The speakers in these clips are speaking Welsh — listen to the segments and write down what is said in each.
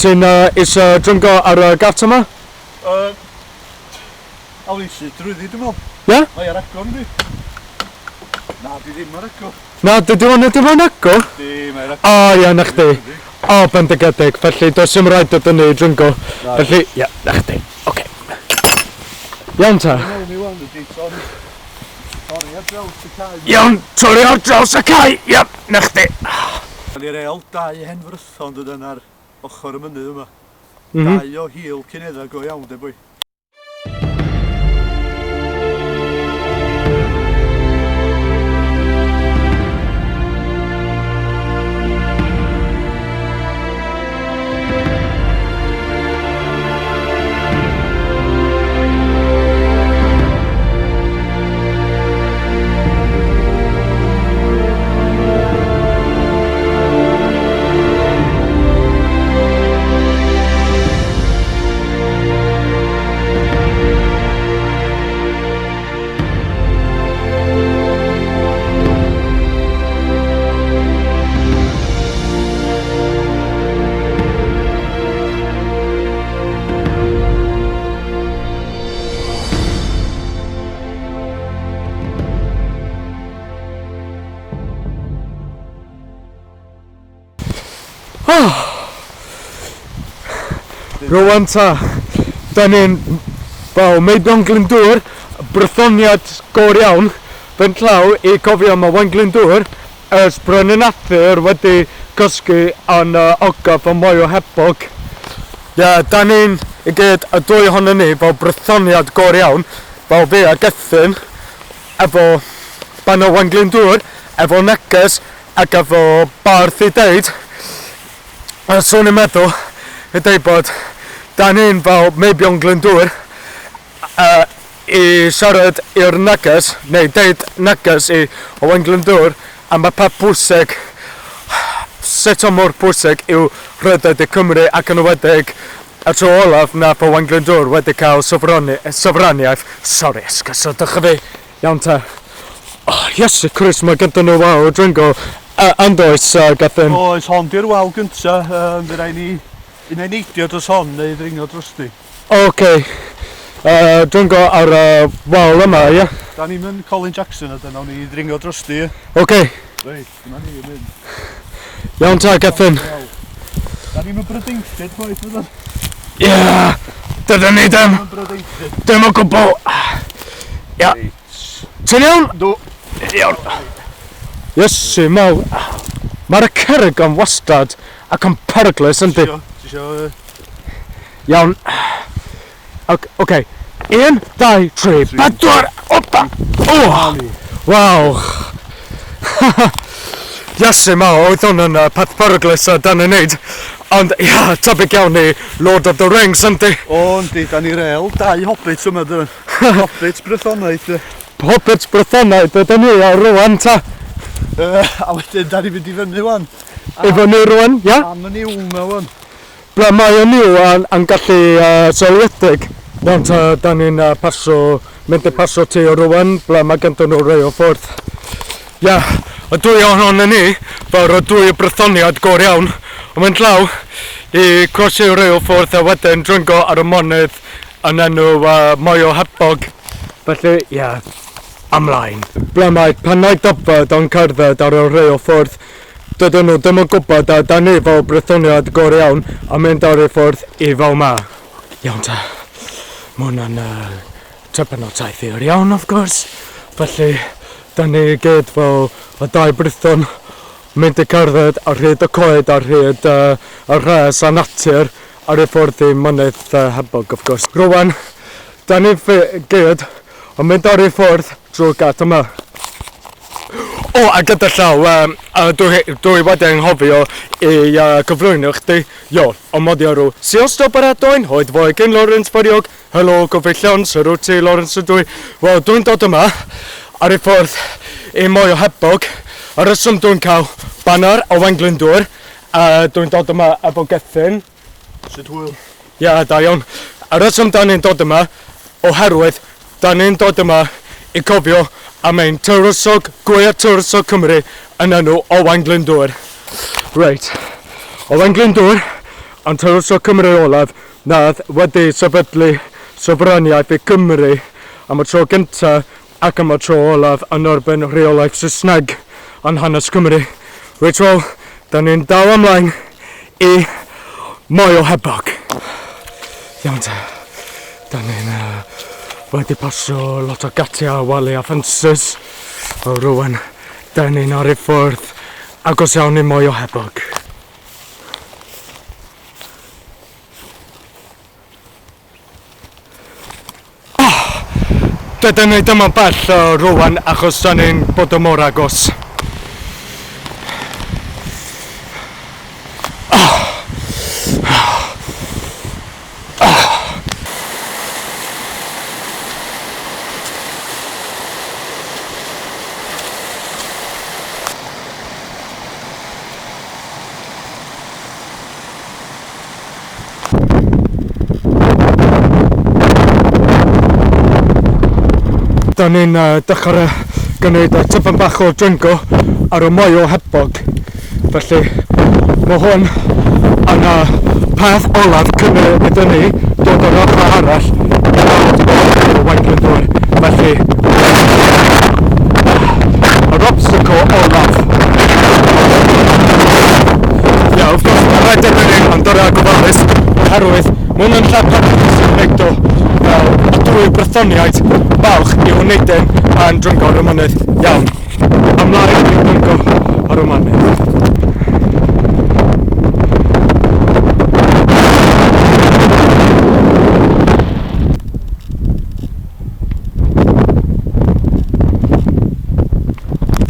Ti'n uh, eisiau dringo ar y gart yma? Uh, awn ni syth drwyddi, dwi'n meddwl. Ie? Yeah? Mae ar agor, yndi? Na, di ddim ar agor. Na, dydy o'n ddim ar agor? Di, mae ar agor. O, ia, na chdi. O, bendigedig. Felly, does dim rhaid dod yn ei dringo. Felly, ia, na chdi. Oce. Iawn ta. Dwi'n meddwl mi wan ydi torri. Torri ar draws y cae. Iawn, torri ar draws y cae. Ia, na chdi. Ni reol dau hen frython dod ar ochr y mynydd yma. Dau o hil Cunedda go iawn, de boi. Rwan ta, da ni'n fel Meibion Glyndŵr, Brythoniad go iawn, fynd llaw i cofio am Owain Glyndŵr ers Brenin Arthur wedi cysgu yn uh, ogof y mwy o hebog. Ie, yeah, da ni'n i gyd y dwy ohono ni fel Brythoniad go iawn, fel fi a Gethin, efo Ban Owain Glyndŵr, efo neges ac efo bardd i deud. A swn i'n meddwl i deud bod da ni'n fel Meibion Glyndŵr i siarad i'r neges, neu deud neges i Owain Glyndŵr am y peth pwysig, sut o mor pwysig yw rhyddid i Cymru ac yn enwedig y tro olaf nath Owain Glyndŵr wedi cael sofraniaeth, sori esgusodwch fi. Iawn ta. Oh, Iesu Christ, mae gyda nhw wal dringo. And oes, Gethin? Oes, hon di'r wal gynta. Um, fe rai ni un ai neidio dros hon neu ddringo drosti. Oce. Okay. Dringo ar y wal yma, ie? Yeah? Da ni'n mynd Colin Jackson a dyna ni ddringo drosti. Oce. Okay. Reit, dyma ni yn mynd. Iawn ta, Gethin. Da ni'n mynd brydeinllyd chwaith, fyddan. Ie, dydyn ni ddim. Dim o gwbl. Ia. Ti'n iawn? Dw. Iawn. Iesu mawr. Mae'r cerrig yn wastad ac yn peryglus, yndi? Ti isio... Iawn. Oce. Okay. 1, 2, 3, 4! Opa! O! Waw! Iesu mawr, oedd hwn yn peth peryglus dan yn neud. Ond, ia, tebyg iawn i Lord of the Rings, yndi? O, yndi, da ni rel dau hobbit yma, dyn. Hobbits Brythonaidd, de. Hobbits Brythonaidd, ydyn ni, a rwan ta. A wedyn, da ni'n mynd i fyny wan. I fyny rwan, ia? Am y niwl na wan. Ble mae y niwl yn, yn gallu sylwedig. Iawn ta, da ni'n paso, mynd i paso ti o rwan, ble mae gyda nhw rei o ffwrdd. Ia, y dwy ohonon ni, fel y dwy Brythoniad go iawn, yn mynd law i croesi'r rei o ffwrdd a wedyn dringo ar y mynydd yn enw Moyo Hebog. Felly, ia, ymlaen. Ble mae pennau dyfed yn cerdded ar y rei o ffwrdd, Dydyn nhw ddim yn gwybod a da ni fel Brythoniad go iawn yn mynd ar ei ffordd i fel ma. Iawn ta. Mae hwnna'n uh, tipyn o taith hir iawn, of course. Felly, da ni i gyd fel y dau Brython mynd i cerdded ar hyd y coed, ar hyd uh, y rhes a natur ar ei ffordd i mynydd uh, Hebog, of course. Rwan, da ni gyd yn mynd ar ei ffordd drwy'r gat yma. O, a gyda llaw, um, dwi, dwi wedi anghofio i cyflwyno chdi. Jo, o modiarw. Sziasztok barátaim, hogy vagy? Én Lawrence vagyok. Hello, gyfeillion, sut wyt ti, Lawrence ydw i. Wel, dwi'n dod yma ar ei ffordd i mwy o hebog. Y rheswm dwi'n cael banner o Owain Glyndŵr, a dwi'n dod yma efo Gethin. Sut hwyl? Ia, da iawn. Y rheswm da ni'n dod yma, oherwydd da ni'n dod yma i cofio am ein tywysog, gwir tywysog Cymru yn enw Owain Glyndŵr. Reit, Owain Glyndŵr Ond tywysog Cymru olaf nath wedi sefydlu sofraniaeth i Gymru am y tro gyntaf ac am y tro olaf yn erbyn rheolaeth Saesneg yn hanes Cymru. Reit wel, da ni'n dal ymlaen i Moel Hebog. Iawn te, da ni'n wedi pasio lot o gatiau, waliau a ffensys. O rwan, da ni'n ar ei ffordd agos iawn i Moel Hebog. Dydyn ni ddim yn bell rwan achos da ni'n bod yn mor agos. Da ni'n dechrau gwneud tipyn bach o dringo ar y Moel Hebog. Felly mae hwn yn y peth olaf cyn iddyn ni dod o'r ochr arall i weld Owain Glyndŵr. Felly yr obstacle olaf. Ie, wrth gwrs, mae rhaid iddyn ni yn dod â gofalus oherwydd mae hwn yn lle peryglus i'w wneud o fel y dwy Brythoniaid balch i'w wneud e'n yn dringo ar y mynydd. Iawn, ymlaen i dringo ar y mynydd.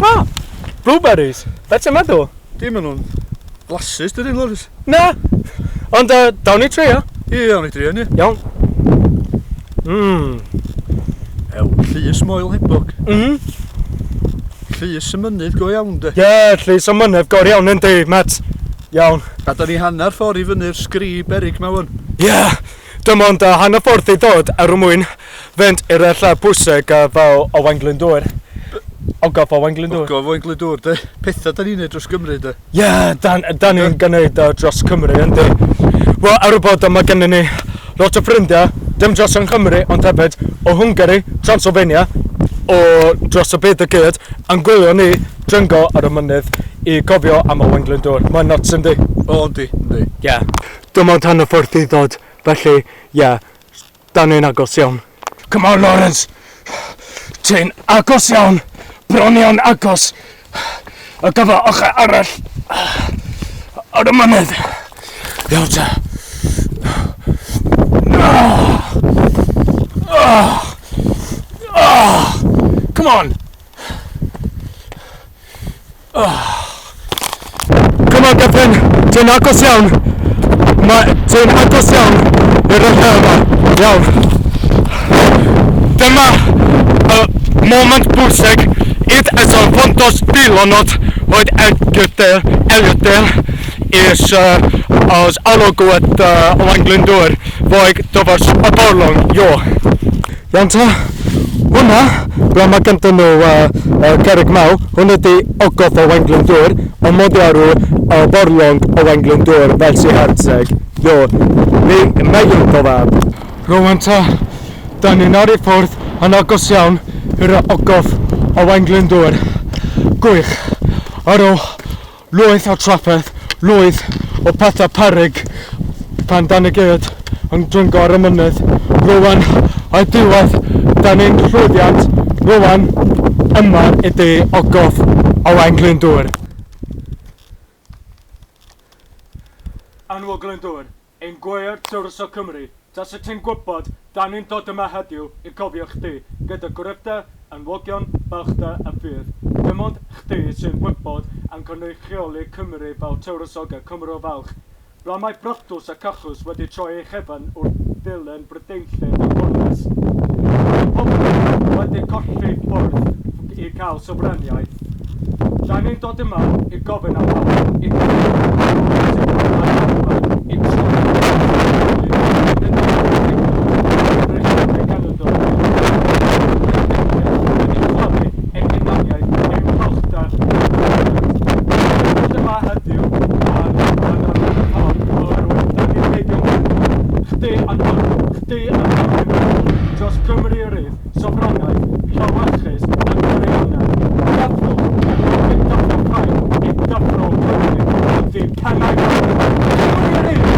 Ah, blueberries. Be ti'n meddwl? Dim yn nhw'n flasus, dydyn, Lawrence? Na! Ond dawn ni trio. Ie, awn ni drio, ni. Iawn. Mmm. Ew, llys Moel Hebog. Llys y mynydd go iawn, de. Ie, yeah, llys y mynydd go iawn yndi, Matt. Iawn. A da ni hanner ffordd i fyny'r sgri berig ma wan. Ie, yeah, dim ond hanner ffordd i ddod er mwyn fynd i'r lle pwysig fel Owain Glyndŵr. Ogof Owain Glyndŵr. Ogof Owain Glyndŵr, de. Pethau da ni'n neud dros Gymru, de. Ie, yeah, dan, dan ni'n gwneud dros Cymru, yndi. Wel, ar y bod mae gennym ni lot o ffrindiau, dim dros yng Nghymru, ond hefyd o Hwngari, Transylvania, o dros y byd y gyd, yn gwylio ni dringo ar y mynydd i gofio am Owain Glyndŵr. Mae'n nuts, yndi? O, yndi, yndi. Ie. Yeah. Dim ond hanner ffordd i ddod, felly, ie, yeah, da ni'n agos iawn. Come on, Lawrence! Ti'n agos iawn! Bron iawn agos! Y gyfer ochr arall ar y mynydd. Iawn te. Come on! Come on, Gethin! Ti'n agos iawn! Ti'n agos iawn i'r lle yma. Iawn. Dyma y moment bwysig. It is a fontos pillanat, hogy eljöttél, és az alakult Owain Glyndŵr vagy tavas a barlang. Jó. Iawn te, hwnna, ble mae gyntaf nhw cerrig mawr, hwnna di ogof Owain Glyndŵr, ond mod i arw barlong Owain Glyndŵr fel sy'n Herzeg. Jó, mi megyünk tovább. Rwan te, da ni'n ar ei ffordd yn agos iawn i'r ogof Owain Glyndŵr. Gwych, ar ôl lwyth o trafferth, lwyth o pethau peryg pan da ni gyd yn dringo ar y mynydd. Rwan, ar diwedd, da ni'n llwyddiant. Rwan, yma ydy ogof Owain Glyndŵr. Anwyl Glyndŵr, ein gwir tywysog Cymru, tasa ti'n gwybod, da ni'n dod yma heddiw i gofio chdi, gyda gryfder, enwogion, balchder a ffydd. Dim ond chdi sy'n gwybod am cynrychioli Cymru fel tywysog y Cymro falch. Bla mae Brutus a Cachus wedi troi ei chefn wrth ddilyn Brydeinllyd a Gormes. Mae pobl wedi colli ffordd i cael sofraniaeth. Da ni'n dod yma i gofyn am help, i i Chdi yn marw, chdi yn marw dros Cymru rydd, sofraniaeth, llewyrchus a gwirionedd. Dyffro, yn dyffro rhaid i dyffro Cymru yn ddydd Cennau Cymru rydd!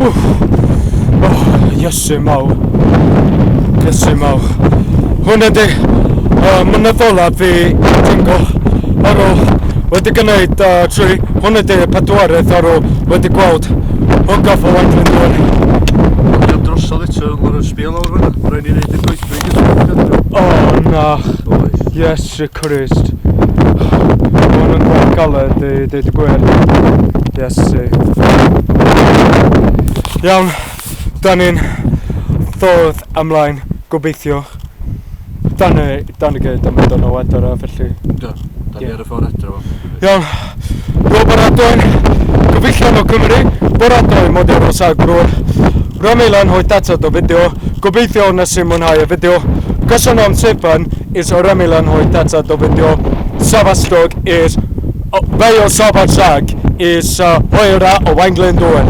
Oh, Iesu mawr. Iesu mawr. Hwn ydy mynydd olaf fi dringo ar ôl wedi gwneud tri. Hwn ydy y pedwaredd ar ôl wedi gweld hogoff o Waun Glyndŵr. Ond am drosodd eto, Lauren, sbio lawr fan'na. Ma' raid ni neud y goedwig eto. O na. Oes. Iesu Christ. Hwn yn gwaith galed i deud y gwir. Iesu. Iawn, da ni'n ddod ymlaen, gobeithio. Da ni, da ni gyd yn mynd yn o adra, felly. Do, da ni ar y ffordd adra. Iawn, go baradwy'n, gyfeillion o Cymru, baradwy'n mod i'r os agrwr. Ramilan hoi data do fideo, gobeithio nes i mwynhau y fideo. Köszönöm szépen, és remélem, hogy tetszett a videó. Szevasztok, és Vejo szabadság, és hajrá a Waun Glyndŵr.